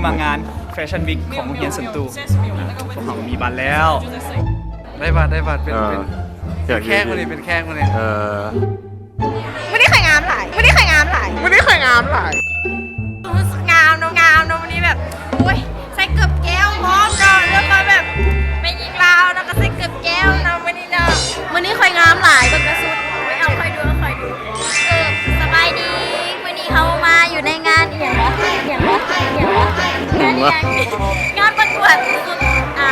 ມາງານແຟຊັ່ນວິກຂອງໂຮງຮຽນສັນຕູ ພວກເຮົາມີບັດແລ້ວ. ໄດ້ບັດ ໄດ້ບັດ ເປັນ ເອີ ເປັນ ຢາກ ເປັນແຂກມື້ນີ້ ເປັນແຂກມື້ນີ້ ເອີ ມື້ນີ້ຂ້ອຍງາມຫຼາຍ ມື້ນີ້ຂ້ອຍງາມຫຼາຍ ມື້ນີ້ຂ້ອຍງາມຫຼາຍ ຮູ້ສຶກງາມເນາະ ງາມເນາະ ມື້ນີ້ແບບ ໂອ້ຍ ໃສ່ເກີບແກ້ວພ້ອມເນາະ ແລ້ວກໍແບບ ແມ່ຍິງລາວເນາະ ກໍໃສ່ເກີບແກ້ວເນາະ ມື້ນີ້ເນາະ ມື້ນີ້ຂ້ອຍງາມຫຼາຍ ເບິ່ງກະຊຸດ ເອົາຂ້ອຍດູ ເອົາຂ້ອຍດູ ເອີ ສະບາຍດີ ມື້ນີ້ເຮົາມາຢູ່ໃນງານອີ່ຫຍັງວະ ອີ່ຫຍັງວະ ອີ່ຫຍັງວະ ງານອີ່ຫຍັງ ງານປະກວດ ອ່າ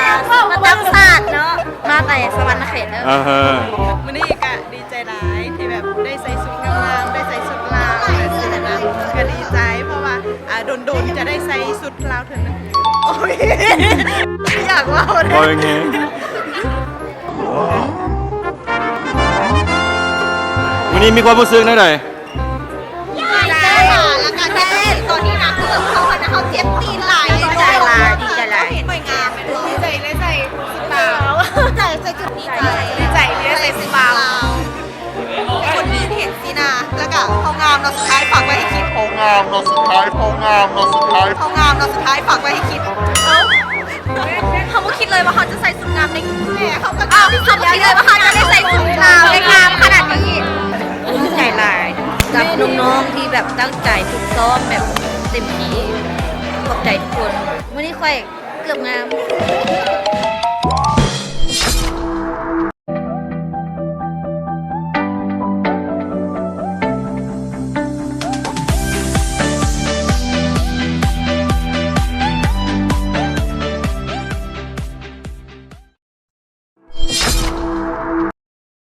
ປະຈຳຊາດເນາະ ມາແຕ່ສະຫວັນນະເຂດເດີ ອ່າຮະ ມື້ນີ້ກະດີໃຈຫຼາຍທີ່ແບບໄດ້ໃສ່ຊຸດງາມໆ ໄດ້ໃສ່ຊຸດລາວ ກະດີໃຈ ເພາະວ່າ ອ່າ ດົນໆ ຈະໄດ້ໃສ່ຊຸດລາວເທື່ອໜຶ່ງ ໂອ້ຍ ຢາກເວົ້າເດ້ ເວົ້າແຮງໆ ມື້ນີ້ມີຄວາມຮູ້ສຶກແນວໃດ? ດີໃຈຫຼາຍ ແລ້ວກໍເຈັບຕີນ ຕອນນີ້ນະ ຄືເຮົາ ເຮົາເຈັບຕີນຫຼາຍ ດີໃຈຫຼາຍ ດີໃຈຫຼາຍ ສວຍງາມ ດີໃຈໄດ້ໃສ່ຊຸດລາວ ດີໃຈໃສ່ຊຸດ ດີໃຈ ດີໃຈທີ່ໄດ້ໃສ່ຊຸດລາວ ຄົນອື່ນເຫັນຊີ້ນະ ແລ້ວກໍເຮົາງາມເນາະ ສຸດທ້າຍຝາກໄວ້ໃຫ້ຄິດ ເຮົາງາມເນາະ ສຸດທ້າຍ ເຮົາງາມເນາະ ສຸດທ້າຍ ເຮົາງາມເນາະ ສຸດທ້າຍຝາກໄວ້ໃຫ້ຄິດ ເອົ້າ ເຮົາບໍ່ຄິດເລີຍວ່າເຮົາຈະໃສ່ຊຸດງາມໃນ ແມ່ເຮົາກໍ ເອົ້າ ເຮົາບໍ່ຄິດເລີຍວ່າເຮົາຈະໄດ້ໃສ່ຊຸດລາວໄດ້ງາມຂະໜາດນີ້ ຂອບໃຈຫຼາຍກັບນ້ອງໆທີ່ແບບຕັ້ງໃຈຝຶກຊ້ອມແບບເຕັມທີ່ ຂອບໃຈທຸກຄົນ ມື້ນີ້ຂ້ອຍເກືອບງາມ.